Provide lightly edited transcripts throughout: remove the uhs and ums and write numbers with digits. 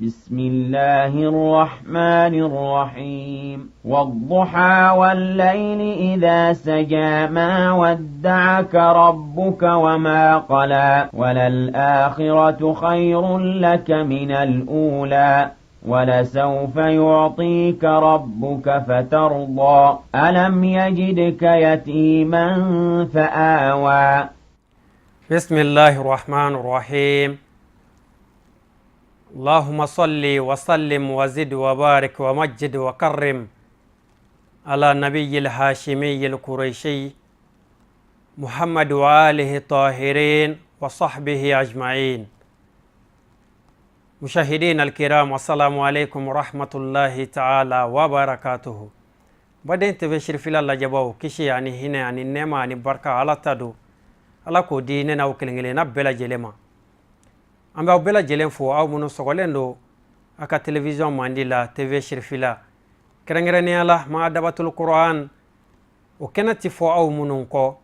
بسم الله الرحمن الرحيم. والضحى والليل إذا سجى، ما ودعك ربك وما قلى، وللآخرة خير لك من الأولى، ولسوف يعطيك ربك فترضى. ألم يجدك يتيما فآوى. بسم الله الرحمن الرحيم. اللهم صل وسلم وزد وبارك ومجد وكرم على نبي الهاشمي القريشي محمد وآله الطاهرين وصحبه أجمعين. مشاهدين الكرام، السلام عليكم ورحمة الله تعالى وبركاته. Baden TV Sirifila lajɛbaw, kisi ani hinɛ ani nɛɛma ani barika, Ala ta don, Ala k'o di ne n'aw kelen kelenna bɛɛ lajɛlen ma. An b'aw bɛɛ lajɛlen fo, aw minnu sɔgɔlen don a ka télévision mandi la, TV Sirifila, kɛrɛnkɛrɛnnenya la Madabatul Quran. O kɛnɛ ti fɔ aw minnu kɔ,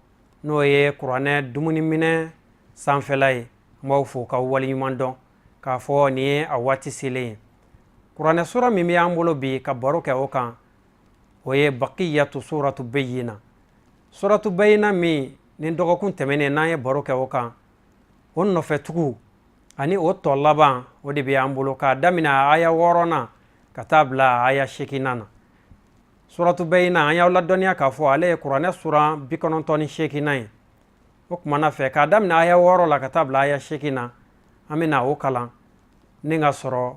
n'o ye kuranɛ dumuniminɛ sanfɛla ye. N b'aw fo k'aw waleɲuman dɔn k'a fɔ nin ye a waati selen ye. Kuranɛ sura min bɛ an bolo bi ka baro kɛ o kan, o ye bakiyatu suratu Bayina. Suratu Bayina min ni dɔgɔkun tɛmɛnen n'an ye baro kɛ o kan, o nɔfɛtugu ani o tɔ laban, o de bɛ an bolo k'a daminɛ a aya 6nan ka taa bila a aya 8nan na. Suratu Bayina, an y'aw ladɔnniya k'a fɔ ale ye kuranɛ suran 98nan ye. O kumana fɛ, k'a daminɛ aya 6 la ka taa bila aya 8 na, an bɛna o kalan ni ka sɔrɔ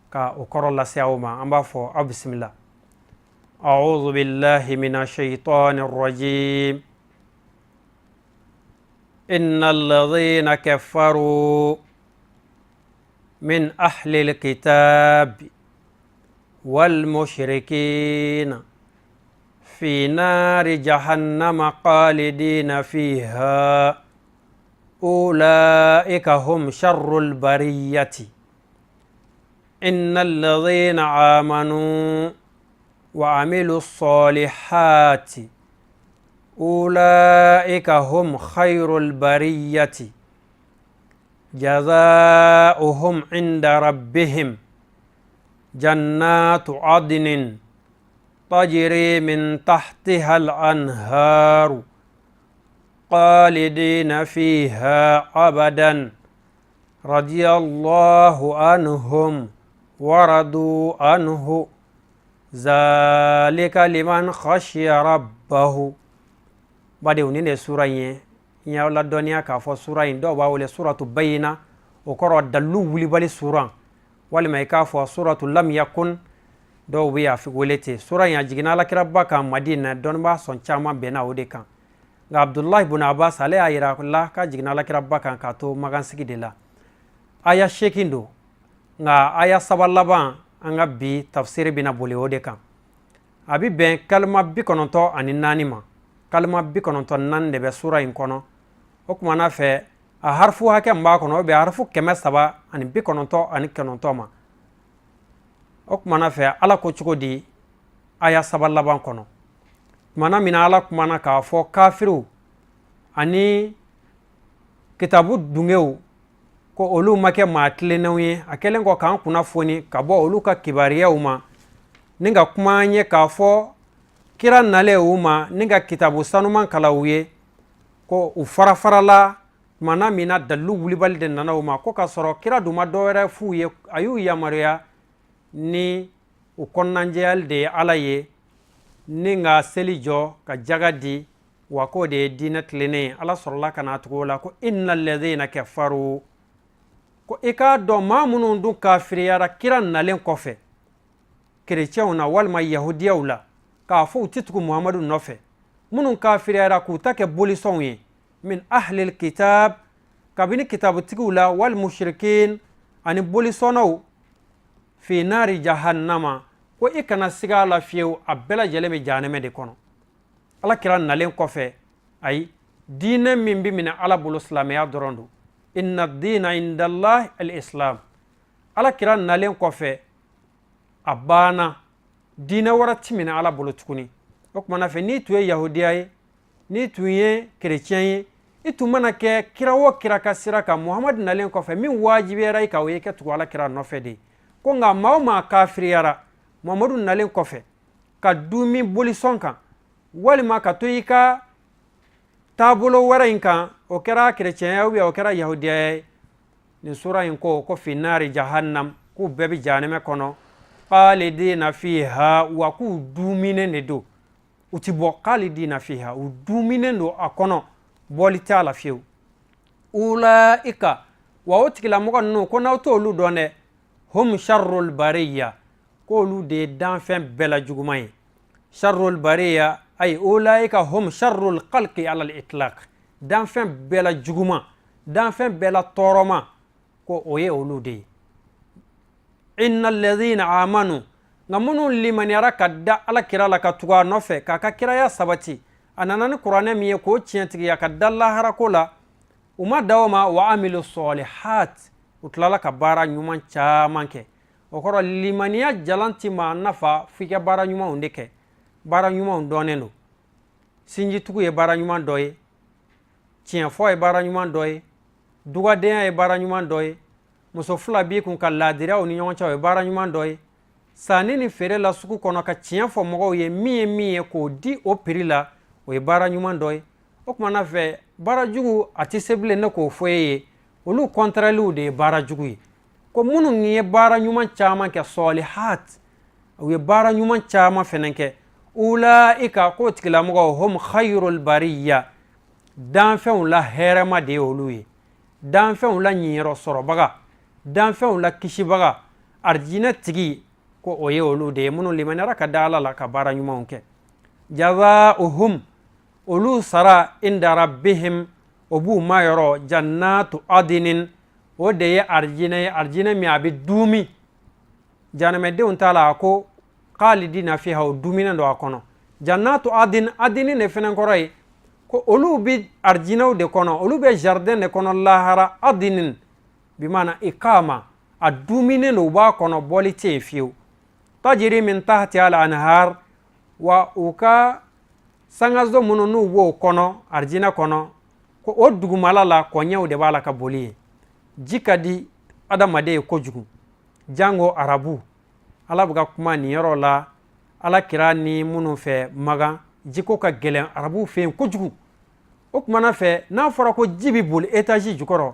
ka o kɔrɔ lase aw ma. An b'a fɔ aw bisimila. أعوذ بالله من الشيطان الرجيم. إن الذين كفروا من أهل الكتاب والمشركين في نار جهنم خالدين فيها، أولئك هم شر البرية. إن الذين آمنوا وعملوا الصالحات أولئك هم خير البرية، جزاؤهم عند ربهم جنات عدن تجري من تحتها الأنهار خالدين فيها أبدا، رضي الله عنهم ورضوا عنه، ذلك لمن خشي ربه. Badenw, nin de sura in ye. N y'aw ladɔnniya k'a fɔ sura in, dɔw b'a wele suratu Bayina, o kɔrɔ dalilu wulibali suran, walima i k'a fɔ suratu lam yakun, dɔw bɛ a wele ten. Sura in a jiginna alakiraba kan Madina. Dɔnnibaa sɔn caman bɛnna o de kan, nka Abudulayi bun Abbas, ale y'a yira la k'a jiginna alakiraba kan k'a to magansigi de la. Aya 8 don, nka aya 3 laban, an ka bi tafsiri bɛna boli o de kan. A bɛ bɛn kalima 94 ma. Kalima 94 de bɛ sura in kɔnɔ. O kumana fɛ, a harifu hakɛ min b'a kɔnɔ, o bɛ harifu 399 ma. O kumana fɛ, Ala ko cogo di aya 3 laban kɔnɔ? Kumana min na Ala kumana k'a fɔ kafiriw ani kitabu dungew ko olu ma kɛ maa tilennenw ye, a kɛlen kɔ k'an kunnafoni ka bɔ olu ka kibariyaw ma, ni ka kuma an ye k'a fɔ kira nalen u ma ni ka kitabu sanuman kalan u ye, ko u fara farala tumana min na dalilu wulibali de nana u ma, ko k'a sɔrɔ kira dun ma dɔwɛrɛ f'u ye, a y'u yamaruya ni u kɔnɔnajɛyali de ye Ala ye, ni ka seli jɔ, ka jaga di, wa k'o de ye diinɛ tilennen ye. Ala sɔrɔla ka na tugu o la ko inna alladhina kafaru, ko i k'a dɔn maa minnu dun kafiriyara kira nalen kɔfɛ, kerecɛnw na walima yahudiyaw la, k'a fɔ u tɛ tugu Muhamadu nɔfɛ, minnu kafiriyara k'u ta kɛ bolisɔnw ye, min ahlil kitab, kabini kitabutigiw la, wal mushrikin, ani bolisɔnnaw, fi nari jahannama, ko i kana siga a la fiyewu, a bɛɛ lajɛlen bɛ jahanɛmɛ de kɔnɔ. Ala kira nalen kɔfɛ, ayi, diinɛ min bɛ minɛ Ala bolo, silamɛya dɔrɔn don. Inna dina indallahi al-islam. Ala kira nalen kɔfɛ, a banna, diinɛ wɛrɛ ti minɛ Ala bolo tuguni. O kumana fɛ, n'i tun ye yahudiya ye, n'i tun ye kerecɛn ye, i tun mana kɛ kira o kira ka sira kan, Muhamadu nalen kɔfɛ, min wajibiyara i kan, o ye kɛ tugu Ala kira nɔfɛ de. Ko nka maa o maa kafiriyara Mamadu nalen kɔfɛ ka duumi bolisɔn kan walima ka to i ka taabolo wɛrɛ in kan, o kɛra kerecɛnya ou bien o kɛra yahudiya ye, nin sura in ko ko fi nari jahannam, k'u bɛɛ bɛ jahanɛmɛ kɔnɔ, khalidina fiha, wa k'u duuminen de don, u ti bɔ, khalidina fiha, u duuminen don a kɔnɔ, bɔli t'a la fiyewu. Ulaika, wa o tigilamɔgɔ ninnu ko n'aw t'olu dɔn dɛ, hum sharrul bariya, k'olu de ye danfɛn bɛɛ la juguman ye. Sharrul bariya ay ulaika hum sharrul khalqi ala al-itlaq, danfɛn bɛɛ la juguman, danfɛn bɛɛ la tɔɔrɔma, ko o ye olu de ye. Inna alladhina amanu, nka minnu limaniyara ka da Ala kira la ka tugu a nɔfɛ k'a ka kiraya sabati, a nana ni kuranɛ min ye k'o tiɲɛtigiya ka da laharako la, u ma da o ma, wa amilu sɔlihat, u tilala ka baara ɲuman caman kɛ. O kɔrɔ limaniya jalan ti maa nafa f'i ka baara ɲumanw de kɛ. Baara ɲumanw dɔnnen don. Sinjitugu ye baara ɲuman dɔ ye, tiɲɛfɔ ye baara ɲuman dɔ ye, dugadenya ye baara ɲuman dɔ ye, muso fila b'i kun ka laadiriyaw ni ɲɔgɔn cɛ, o ye baara ɲuman dɔ ye, sanni ni feere la sugu kɔnɔ ka tiɲɛ fɔ mɔgɔw ye min ye min ye k'o di o piri la, o ye baara ɲuman dɔ ye. O tuma na fɛ baara jugu a tɛ se bilen ne k'o fɔ e ye, olu kɔntarɛliw de ye baara jugu ye. Ko minnu ye baara ɲuman caman kɛ, sɔlihat, u ye baara ɲuman caman fɛnɛ kɛ, ulaika, k'o tigilamɔgɔw hum khayrul bariya, danfɛnw la hɛrɛma de ye olu ye, danfɛnw la ɲiyɔrɔ sɔrɔbaga, danfɛnw la kisibaga, arijinɛ tigi, ko o ye olu de ye minnu limaniyara ka da Ala la ka baara ɲumanw kɛ. Jazauhum, olu sara, inda rabbihim, o b'u ma yɔrɔ, jannatu adinin, o de ye arijinɛ ye, arijinɛ min a bɛ duumi, janamɛdenw t'a la, a ko khalidina fiha, o duuminen don a kɔnɔ. Jannatu adin, adinin de fɛnɛ kɔrɔ ye ko olu bɛ arijinɛw de kɔnɔ, olu bɛ jardin de kɔnɔ lahara, adinin bimana ikama, a duuminen don, u b'a kɔnɔ, bɔli tɛ yen fiyewu. Tajiri min tahti al anhar, wa u ka sangaso minnu n'u b'o kɔnɔ arijinɛ kɔnɔ, ko o dugumala la kɔɲɛw de b'a la ka boli ye. Ji ka di adamaden ye kojugu, jango arabu. Ala bɛ ka kuma nin yɔrɔ la Ala kira ni minnu fɛ Makan, jiko ka gɛlɛn arabuw fɛ yen kojugu. O kumana fɛ n'a fɔra ko ji bɛ boli etazi jukɔrɔ,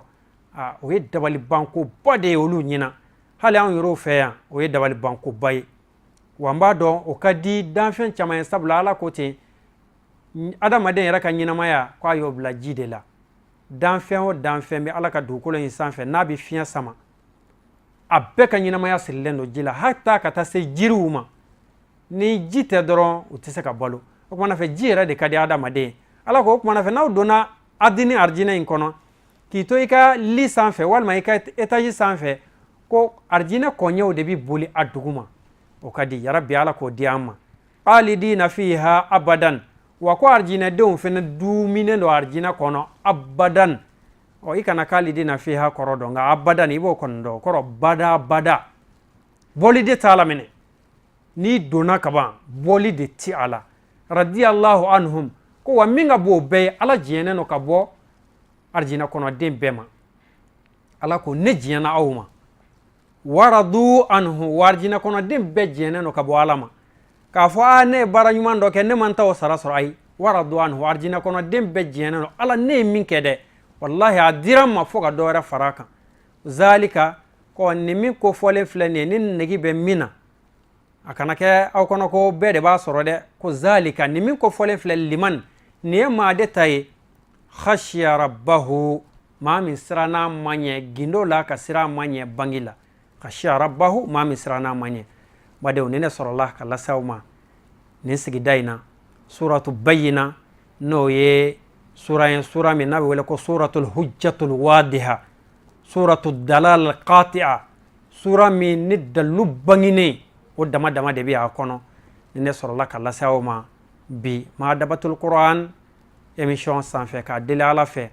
o ye dabalibankoba de ye olu ɲɛna. Hali anw yɛrɛw fɛ yan, o ye dabalibankoba ye. Wa n b'a dɔn o ka di danfɛn caman ye, sabula Ala ko ten, adamaden yɛrɛ ka ɲɛnamaya ko a y'o bila ji de la. Danfɛn o danfɛn bɛ Ala ka dugukolo in sanfɛ n'a bɛ fiɲɛ sama, a bɛɛ ka ɲɛnamaya sirilen don ji la, hata ka taa se jiriw ma. Ni ji tɛ dɔrɔn, u tɛ se ka balo. O kumana fɛ ji yɛrɛ de ka di adamaden ye. Ala ko o kumana fɛ n'aw donna adini arijinɛ in kɔnɔ, k'i to i ka li sanfɛ walima i ka etazi sanfɛ, ko arijinɛ kɔɲɛw de bɛ boli a duguma. O ka di yarabi, Ala k'o di an ma. Khalidina fiha abadan, wa ko arijinɛdenw fana duuminen don arijinɛ kɔnɔ abadan. Ɔ, i kana khalidina fiha kɔrɔ dɔn, nka abadan i b'o kɔni dɔn, o kɔrɔ bada bada, bɔli de t'a la minɛ. N'i donna kaban, bɔli de ti a la. Radiyallahu anhum, ko wa min ka bon o bɛɛ ye, Ala diɲɛnen don ka bɔ arijinɛ kɔnɔden bɛɛ ma. Ala ko ne diɲɛna aw ma. Waradu anhu, wa arijinɛ kɔnɔden bɛɛ diɲɛnen don ka bɔ Ala ma k'a fɔ aa ne ye baara ɲuman dɔ kɛ, ne ma n ta o sara sɔrɔ. Ayi, waradu anhu, arijinɛ kɔnɔden bɛɛ diɲɛnen don. Ala, ne ye min kɛ dɛ, walahi a dira n ma fo ka dɔ wɛrɛ fara a kan. Zalika, ko nin min ko fɔlen filɛ nin ye, ni negi bɛ min na, a kana kɛ aw kɔnɔ ko bɛɛ de b'a sɔrɔ dɛ. Ko zalika, nin min ko fɔlen filɛ, liman, nin ye maa de ta ye, khashiya rabbahu, maa min siranna ma ɲɛ gindo la, ka siran ma ɲɛ bangi la. Khashiya rabbahu, maa min siranna ma ɲɛ. Badenw, ni ne sɔrɔla ka lase aw ma nin sigida in na, suratu bayina, n'o ye sura ye, sura min n'a bɛ wele ko suratul hujjatul wadiha, suratu dalal qati'a, sura min ni dalilu banginen o dama dama de bɛ a kɔnɔ. Ni ne sɔrɔla ka lase aw ma bi Madabatul Quran émission sanfɛ, k'a deli Ala fɛ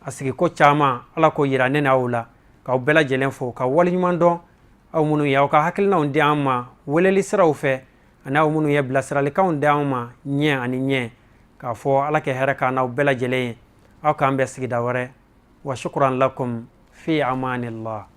a sigi ko caman Ala k'o yira ne n'aw la, k'aw bɛɛ lajɛlen fo ka waleɲuman dɔn, aw minnu ye aw ka hakilinaw di an ma weleli siraw fɛ, ani aw minnu ye bilasiralikanw di an ma ɲɛ ani ɲɛ, k'a fɔ Ala kɛ hɛrɛ k'an n'aw bɛɛ lajɛlen ye. Aw k'an bɛn sigida wɛrɛ. Wa shukran lakum, fi amanillah.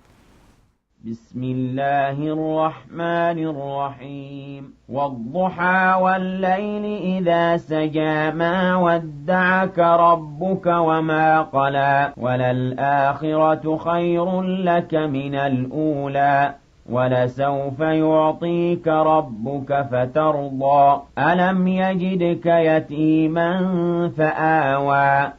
بسم الله الرحمن الرحيم. والضحى والليل إذا سجى ما ودعك ربك وما قلى وللآخرة خير لك من الأولى ولسوف يعطيك ربك فترضى. ألم يجدك يتيما فآوى.